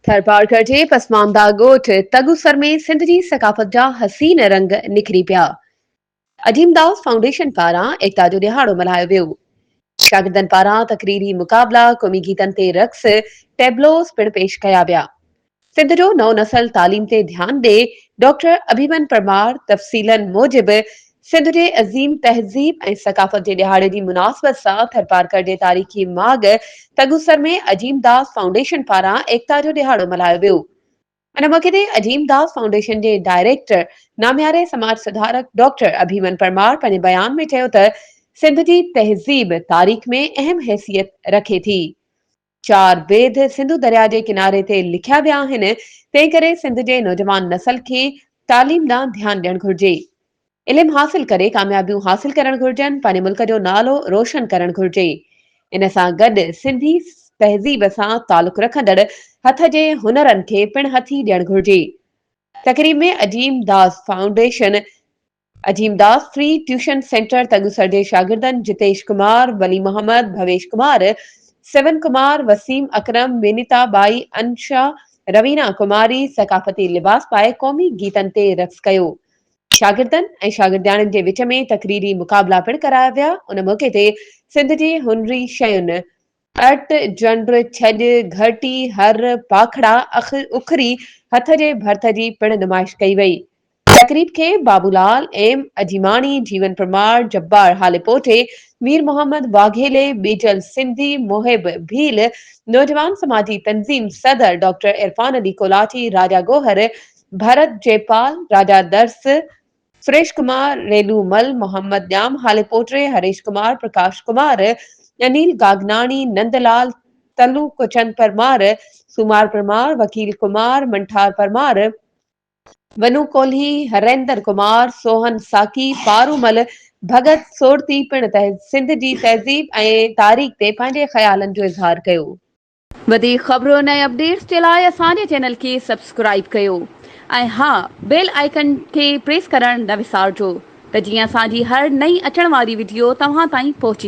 ٿرپارڪر جي پسمانده ڳوٺ تڳوسر ۾ سنڌ جي ثقافت جا حسين رنگ نکري پيا. عظيم داس فائونڊيشن پاران ايڪتا جو ڏهاڙو ملهايو ويو. شاگردن پاران تقريري مقابلا، قومي گيتن تي رقص، ٽيبلوز پڻ پيش ڪيا ويا. سنڌ جو نئون نسل تعليم تي ڌيان ڏي، ڊاڪٽر اڀيمن پرمار تفصيلن موجب سنڌ جي عظيم تهذيب ۽ ثقافت جي ڏهاڙي جي مناسبت سان ٿرپارڪر جي تاريخي ماڳ تڳوسر ۾ عظيم داس فائونڊيشن پاران ايڪتا جو ڏهاڙو ملهايو ويو. ان موقعي تي عظيم داس فائونڊيشن جي ڊائريڪٽر نامياري سماج سڌارڪ ڊاڪٽر اڀيمن پرمار پنهنجي بيان ۾ چيو ته سنڌ جي تهذيب تاريخ ۾ اهم حيثيت رکي ٿي. چار ويد سنڌو درياء جي ڪناري تي لکيا ويا آهن، تنهنڪري سنڌ جي نوجوان نسل کي تعليم ڏانهن ڌيان ڏيڻ گهرجي. علم حاصل ڪري ڪاميابيون حاصل ڪرڻ گهرجن، پنهنجي ملڪ جو نالو روشن ڪرڻ گهرجي. ان سان گڏ سنڌي تهذيب سان تعلق رکندڙ هٿ جي هنرن کي پڻ هٿي ڏيڻ گهرجي. تقريب ۾ Azeem Das foundation Azeem Das free tuition centre Tagusar جي شاگردن جتيش ڪمار، ولي محمد، ڀويش ڪمار، سيون ڪمار، وسيم اڪرم، وينيتا ٻائي، انشا، روينا ڪماري ثقافتي لباس پائي قومي گيتن تي رقص ڪيو. شاگردن ۽ شاگردياڻين جي وچ ۾ تقريري مقابلا پڻ ڪرايا ويا. ان موقعي تي سنڌ جي هنري شين ارٽ، جنڊ، ڇڄ، گهرٽي، هر، پاکڙا، اخ، اکري، هٿ جي ڀرت جي پڻ نمائش ڪئي وئي. تقريب کي بابو لال ايم اجيماڻي، جيون پرمار، جبار هاليپوٽي، مير محمد واگهيلي، ٻيجل سنڌي، محب ڀيل، نوجوان سماجي تنظيم صدر ڊاڪٽر عرفان علي ڪولاچي، راجا گوهر، ڀرت جيپال، راجا درس، سريش ڪمار، ريلو مل، محمد ڄام هاليپوٽري، هريش ڪمار، پرڪاش ڪمار، انيل گاگناڻي، نند لال، تلو ڪچن پرمار، سومار پرمار، وڪيل ڪمار، منٺار پرمار، ونو ڪولهي، هريندر ڪمار، سوهن ساقي، پارو مل، ڀڳت سورتي پڻ سنڌ جي تهذيب ۽ تاريخ تي پنهنجي خيالن جو اظهار ڪيو. وڌيڪ خبرن ۽ اپڊيٽس جي لاء اسان جي چينل کي سبسڪرائيب ڪيو ۽ ها بيل آئيڪن کي پريس ڪرڻ نه وسارجو ته جيئن اسان جي هر نئين اچڻ واري وڊيو توهان تائين پهچي.